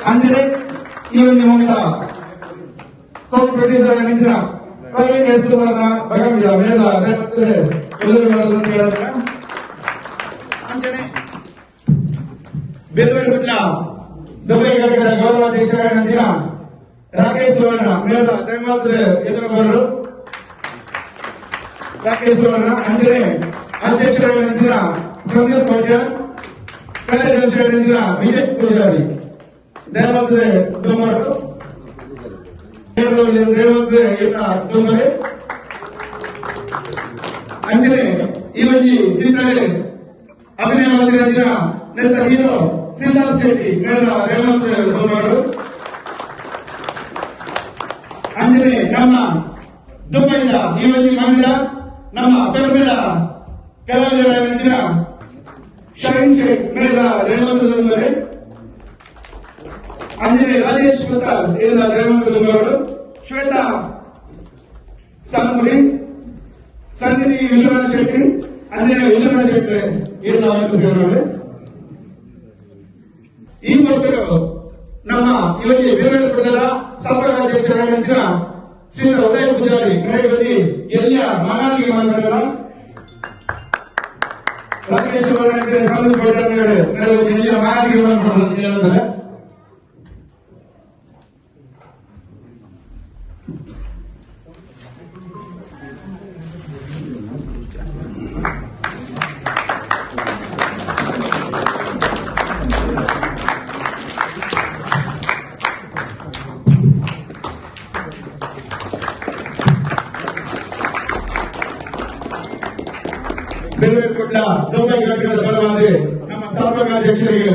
ಅಂಚನೆ ಈ ಒಂದು ಮೂವಿದ ಕೋ ಪ್ರೊಡ್ಯೂಸರ್ ಆಗಿದ್ದ ಪ್ರವೀಣ್ ಎಸ್ ಸುವರ್ಣ ಬಗಂಬಿಯ ಮೇಲ ಎಲ್ಲರೂ. ಅಂಚನೆ ಬಿರುವೆಗುಟ್ಲ ದುಬೈ ಘಟಕದ ಗೌರವಾಧ್ಯಕ್ಷರಾಗಿದ್ದ ರಾಕೇಶ್ ಸುವರ್ಣ ಮೇಲ ದಯಮಾತ್ರ ಎದುರು ರಾಕೇಶ್ ಸುವರ್ಣ. ಅಂಚನೆ ಅಧ್ಯಕ್ಷರಾಗಿದ್ದ ಸಮೀರ್ ಕೋಟ್ಯಾನ್, ಕಾರ್ಯದರ್ಶಿಯಾಗಿದ್ದ ವಿಜಯ್ ಪೂಜಾರಿ ದಯಮಾತ್ರ ದುಮ್ಮರು ರೇವಂತ್ ದುಮ್ಮರೆ. ಅಂಚನೆ ಈ ಒಂಜಿ ಚಿತ್ರಡೆ ಅಭಿನಯ ಮಾಡಿದ ನೆತ್ತ ಹೀರೋ ಸಿದ್ಧಾರ್ಥ್ ಶೆಟ್ಟಿ ಮೇಲ ರೇವಂತ್ ದುಮ್ಮರು. ಅಂಚನೆ ನಮ್ಮ ದುಬೈದ ಈ ಒಂಜಿ ಮಂಡ ನಮ್ಮ ಪೆರ್ಮೆದ ಕಲಾವಿದರಾಗಿದ್ದ ಶೈನ್ ಶೇಖ್ ಮೇಲ ರೇವಂತ್ ದುಮ್ಮರೆ. ಅಂಜನೆ ರಾಜೇಶ್ ಮತ್ತಾರ್ ಏಲ ರೇವಂತ್ ದುಮ್ಮರು. ಶ್ವೇತಾ ಸಾಮುರಿ, ಸಂಜನಿ ವಿಶ್ವನಾಥ್ ಶೆಟ್ಟಿ, ಅಂಜನೆ ವಿಶ್ವನಾಥ್ ಶೆಟ್ಟಿ ಏನ ಸೇರೋರು. ಈ ಮೊದಲು ನಮ್ಮ ಇವರಿಗೆ ವೀರಪುರದ ಸ್ಥಾಪಕ ಅಧ್ಯಕ್ಷರಾಗಿದ್ದ ಶ್ರೀ ಉದಯ ಪೂಜಾರಿ ಕರೆಬದಿ ಎಲ್ಲ ಮಾನಾದಿಗೆ ಮಾಡ್ತಾರಲ್ಲ. ರಾಕೇಶ್ ಎಲ್ಲ ಮಾನಾದಿಗೆ ಮಾಡ್ತಾರೆ. ಬೇಲೂರುಕೊಟ್ಲ ದುಬೈ ಘಟಕದ ಪರವಾಗಿ ನಮ್ಮ ಸ್ಥಾಪಕ ಅಧ್ಯಕ್ಷರಿಗೆ.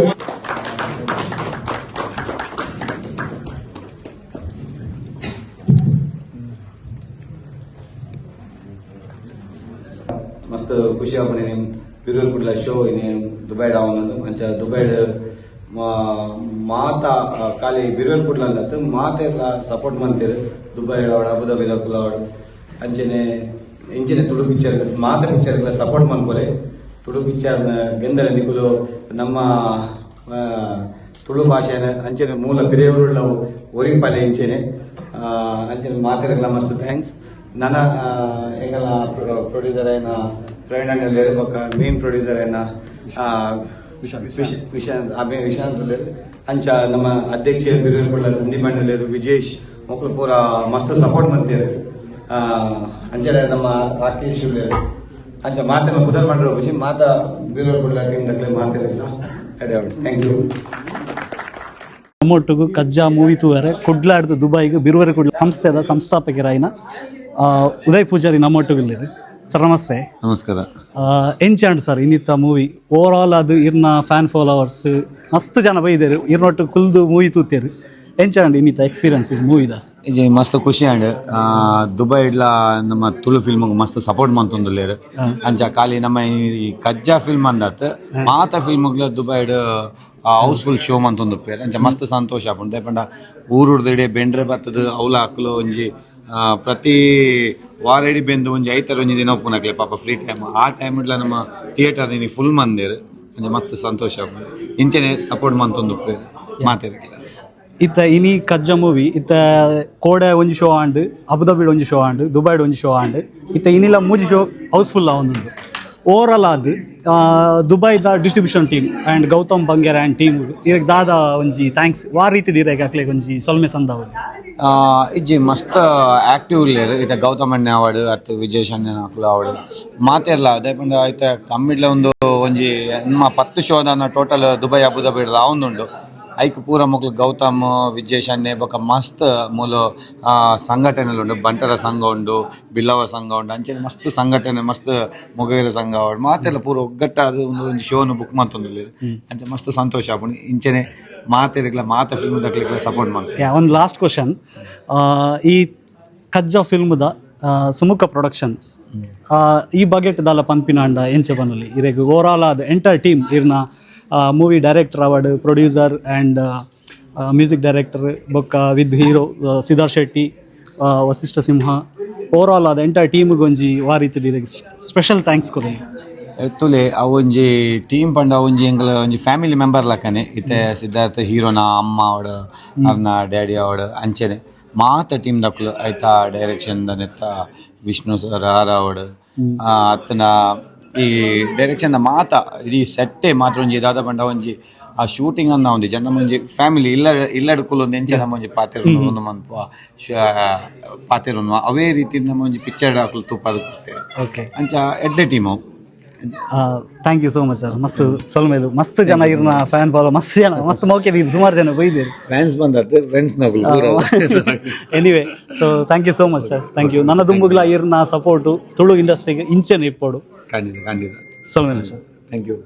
ಮಸ್ತ್ ಖುಷಿ ಆಪುಂಡು. ಬಿರುವೆಲ್ ಕುಡ್ಲ ಶೋ ಇನಿ ದುಬೈಡ್ ಆವೊಂದುಂಡು. ಅಂಚ ದುಬೈಡ್ ಮಾತ ಖಾಲಿ ಬಿರುವೆಲ್ ಕುಡ್ಲ ಅಂದತ್ತು ಮಾತೆರ್ಲ ಸಪೋರ್ಟ್ ಮಂತೆರ್. ದುಬೈ ಆವಡ್, ಅಬುದಾಬಿ ದಕುಲು ಆವಡ್, ಅಂಚನೆ ಇಂಚನೆ ತುಳು ಪಿಕ್ಚರ್ ಮಾತ ಪಿಕ್ಚರ್ ಸಪೋರ್ಟ್ ಮನ್ಪೊಲೆ. ತುಳು ಪಿಕ್ಚರ್ ಗೆಂದರೆ ನಿಕುಲು ನಮ್ಮ ತುಳು ಭಾಷೆನ ಅಂಚನೆ ಮೂಲ ಪಿರಿಯವರುಳ್ಳ ಒರಿಪಾಲೆ. ಇಂಚನೆ ಅಂಚನೆ ಮಾತೆರ್ಗ್ಲ ಮಸ್ತ್ thanks. ನನ್ನ ಎಂಕಲ್ನ ಪ್ರೊಡ್ಯೂಸರ್ ಆಯಿನ ಪ್ರವೀಣ್ ಅಣ್ಣೆರ್ ಬೊಕ್ಕ ಮೇನ್ ಪ್ರೊಡ್ಯೂಸರ್ ಆಯಿನ ವಿಶಾಂತ್ ಅಭಿ ವಿಶಾಂತ್ ಉಲ್ಲೆರ್. ಅಂಚ ನಮ್ಮ ಅಧ್ಯಕ್ಷೆರ್ ಬಿರುವೆಲ್ ಕುಡ್ಲ ಸಂದೀಪ್ ಅಣ್ಣೆರ್, ವಿಜೇಶ್ ಮೊಕುಲು ಪೂರ ಮಸ್ತ್ ಸಪೋರ್ಟ್ ಮಂತೆರ್. ಅಂಚನೆ ನಮ್ಮ ರಾಕೇಶ್ ಉಲ್ಲೆರ್. ಅಂಚ ಮಾತೆರ್ನ ಪುದರ್ ಮಂಡ್ರ ಖುಷಿ. ಮಾತ ಬಿರುವೆಲ್ ಕುಡ್ಲ ಟೀಮ್ ದಕ್ಲೆ ಮಾತೆರ್ಗ್ಲ thank you. ನಮ್ಮೊಟ್ಟಿಗೂ ಕಜ್ಜಾ ಮೂವಿ ತೂವರೆ ಕುಡ್ಲಾಡ್ದು ದುಬೈಗೆ ಬಿರುವರೆ ಕುಡ್ಲ ಸಂಸ್ಥೆದ ಸಂಸ್ಥಾಪಕರಾಯಿನ ಉದಯ್ ಪೂಜಾರಿ ನಮ್ಮೊಟ್ಟಿಗೆ. ಸರ್, ನಮಸ್ತೆ. ನಮಸ್ಕಾರ. ಎಂಚಾಂಡ್ ಸರ್ ಇನ್ನಿತ್ತ ಮೂವಿ ಓವರ್ ಆಲ್? ಅದು ಇರ್ನ ಫ್ಯಾನ್ ಫಾಲೋವರ್ಸ್ ಮಸ್ತ್ ಜನ ಬೈದೇರು, ಇರ್ನೊಟ್ಟು ಕುಲ್ದು ಮೂವಿ ತೂತೇರು. ಎಂಚಾಂಡ್ ಇನ್ನಿತ್ತ ಎಕ್ಸ್ಪೀರಿಯನ್ಸ್ ಇದು ಮೂವಿದ? ಇಜಿ, ಮಸ್ತ್ ಖುಷಿ ಆಂಡ್. ದುಬೈ ಇಡ್ಲ ನಮ್ಮ ತುಳು ಫಿಲ್ಮ್ ಮಸ್ತ್ ಸಪೋರ್ಟ್ ಮಂತೊಂದುಲ್ಲೆರ್. ಅಂಚ ಖಾಲಿ ನಮ್ಮ ಈ ಕಜ್ಜಾ ಫಿಲ್ಮ್ ಅಂದತ್, ಮಾತ ಫಿಲ್ಮ್ಗ್ಲ ದುಬೈಡ್ ಹೌಸ್ಫುಲ್ ಶೋ ಮಂತೊಂದುಪ್ಪೆರ್. ಅಂಚ ಮಸ್ತ್ ಸಂತೋಷ ಆಪುಂಡು. ದಾಯೆ ಪಂಡ ಊರುಡ್ದು ಇಡೀ ಬೆಂಡ್ರೆ ಬತ್ತದ ಅವ್ಲ ಅಕ್ಲು ಒಂಜಿ ಪ್ರತಿ ವಾರ ಇಡೀ ಬೆಂದು ಒಂಜಿ ಐತಾರ ಒಂಜಿ ದಿನ ಉಪ್ಪುನಕ್ಲೆ ಪಾಪ ಫ್ರೀ ಟೈಮ್. ಆ ಟೈಮ್ ಇಡ್ಲ ನಮ್ಮ ಥಿಯೇಟರ್ ಇನಿ ಫುಲ್ ಮಂದೆರ್. ಅಂಚ ಮಸ್ತ್ ಸಂತೋಷ ಆಪುಂಡು. ಇಂಚನೆ ಸಪೋರ್ಟ್ ಮಂತೊಂದುಪ್ಪೆರ್ ಮಾತೆರ್ಗ್ಲ. ಇತ್ತ ಇನಿ ಕಜ್ಜ ಮೂವಿ ಇತ್ತ ಕೋಡೆ ಒಂಜಿ ಶೋ ಆಂಡ್, ಅಬುದಾಬಿಡ್ ಒಂಜಿ ಶೋ ಆಂಡ್, ದುಬೈಡ್ ಒಂಜಿ ಶೋ ಆಂಡ್, ಇತ್ತ ಇನಿಲ ಮೂಜಿ ಶೋ ಹೌಸ್ಫುಲ್ ಆವೊಂದುಂಡು. ಓವರ್ ಆಲ್ ಆದ್ ದುಬೈದ distribution team and Gautam Bangera and team ಇರೆಗ್ ದಾದ ಒಂಜಿ thanks ವಾ ರೀತಿ ಇರೆಗ್ ಅಕ್ಲೆಗ್ ಒಂಜಿ ಸೊಲ್ಮೆ ಸಂದಾವೊಲಿ? ಇಜ್ಜಿ, ಮಸ್ತ್ ಆಕ್ಟಿವ್ ಉಲ್ಲೆರ್. ಇತ್ತೆ ಗೌತಮ್ ಅಣ್ಣೆ ಆವಡ್ ಅತ್ತು ವಿಜೇಶ್ ಅಣ್ಣೆ ಅಕುಲು ಆವಡ್, ಮಾತೆರ್ಲ. ದಾಯೆ ಪಂಡ ಇತ್ತೆ ಕಮ್ಮಿಡ್ಲ ಒಂದು ಒಂಜಿ 8, 10 ಶೋದಾನ total Dubai Abu Dhabi ಆವೊಂದುಂಡು. ಐಕ್ ಪೂರ ಮೊಕ್ಲು ಗೌತಮ್, ವಿಜೇಶ್ ಅಣ್ಣೆ ಬೊಕ್ಕ ಮಸ್ತ್ ಮೂಲು ಸಂಘಟನೆಲು ಉಂಡು. ಬಂಟರ ಸಂಘ ಉಂಡು, ಬಿಲ್ಲವ ಸಂಘ ಉಂಡು, ಅಂಚನೆ ಮಸ್ತ್ ಸಂಘಟನೆ, ಮಸ್ತ್ ಮೊಗವೀರ ಸಂಘ ಆವಡ್, ಮಾತೆಲ್ಲ ಪೂರ ಒಗ್ಗಟ್ಟಾದ್ ಒಂದು ಒಂಜಿ ಶೋನು ಬುಕ್ ಮಂತೊಂದುಲ್ಲೆರ್. ಅಂಚ ಮಸ್ತ್ ಸಂತೋಷ ಆಪುಂಡು. ಇಂಚನೆ ಮಾತೆರ್ಗ್ಲ ಮಾತ ಫಿಲ್ಮ್ ದಕ್ಲೆಗ್ಲ ಸಪೋರ್ಟ್ ಮಲ್ಪು. ಯಾ, ಒಂದು ಲಾಸ್ಟ್ ಕ್ವಶನ್. ಈ ಕಜ್ಜ ಫಿಲ್ಮ್ದ ಸುಮುಖ ಪ್ರೊಡಕ್ಷನ್ಸ್ ಈ ಬಗೆಟ್ ದಾಲ ಪನ್ಪಿನಾಂಡ ಎಂಚ ಪನೊಲಿ ಇರೆಗ್? ಓವರ್ ಆಲ್ ಆದ್ ಎಂಟೈರ್ ಟೀಮ್, ಇರ್ನ ಮೂವಿ ಡೈರೆಕ್ಟರ್ ಆವಡ್, ಪ್ರೊಡ್ಯೂಸರ್ ಆ್ಯಂಡ್ ಮ್ಯೂಸಿಕ್ ಡೈರೆಕ್ಟರ್, ಬೊಕ್ಕ with hero Siddharth Shetty, Vasishta Simha, over all ಆದ ಎಂಟೈರ್ ಟೀಮ್ಗೆ ಒಂಜಿ ವಾ ರೀತಿ ಇರೆಗ್ ಸ್ಪೆಷಲ್ thanks ಕೊರೊಲಿ? ತುಲೆ ಅವೊಂಜಿ ಟೀಮ್ ಪಂಡ ಅವೊಂಜಿ ಎಂಕಲ ಒಂಜಿ ಫ್ಯಾಮಿಲಿ ಮೆಂಬರ್ ಲಕ್ಕನೆ. ಇತ್ತೆ ಸಿದ್ಧಾರ್ಥ ಹೀರೋನ ಅಮ್ಮ ಅವಡು, ಅರ್ನ ಡ್ಯಾಡಿ ಅವಡು, ಅಂಚೆನೆ ಮಾತ ಟೀಮ್ ದಕ್ಲು. ಐತ ಡೈರೆಕ್ಷನ್ ನೆತ್ತ ವಿಷ್ಣು ಸರ್ ಆರ್ ಅವಡು, ಅತ್ತನ ಈ ಡೈರೆಕ್ಷನ್ ಮಾತ ಇಡೀ ಸೆಟ್ಟೆ ಮಾತ್ರ ಒಂಜಿ ದಾದ ಪಂಡ ಒಂಜಿ ಆ ಶೂಟಿಂಗ್ ಅನ್ನ ಒಂಜಿ ಜನ ಒಂಜಿ ಫ್ಯಾಮಿಲಿ ಇಲ್ಲ ಇಲ್ಲಡ್ ಕುಲ್ಲೊಂದು ಎಂಚ ನಮ್ಮ ಒಂಜಿ ಪಾತೆರ ಒಂದು ಮನ್ಪುವ ಪಾತೆರುನ್ವ, ಅವೇ ರೀತಿ ನಮ್ಮ ಒಂಜಿ ಪಿಕ್ಚರ್ ಅಕುಲು ತೂಪಾದ್ ಕೊಡ್ತೇವೆ. ಅಂಚ ಎಡ್ಡೆ ಟೀಮ್ ಅವು. Thank you so much sir. ಮಸ್ತ್ ಸೊಲ್ಮೆಲು. ಮಸ್ತ್ ಜನ ಇರ್ನ ಫ್ಯಾನ್ ಫಾಲೋ, ಮಸ್ತ್ ಜನ, ಮಸ್ತ್ ಮೌಕೆ ಸುಮಾರು ಜನ ಬೈದೇರು. ಫ್ಯಾನ್ಸ್ ಬಂದದ್ದು, friends ನಕುಲು. Anyway, so thank you so much sir, thank you. ನನ್ನ ದುಂಬುಗ್ಲ ಇರ್ನ ಸಪೋರ್ಟು ತುಳು ಇಂಡಸ್ಟ್ರಿಗೆ ಇಂಚೆನೆ ಇಪ್ಪೋಡು. ಖಂಡಿತ ಖಂಡಿತ. ಸೊಲ್ಮೆಲು ಸರ್. Thank you.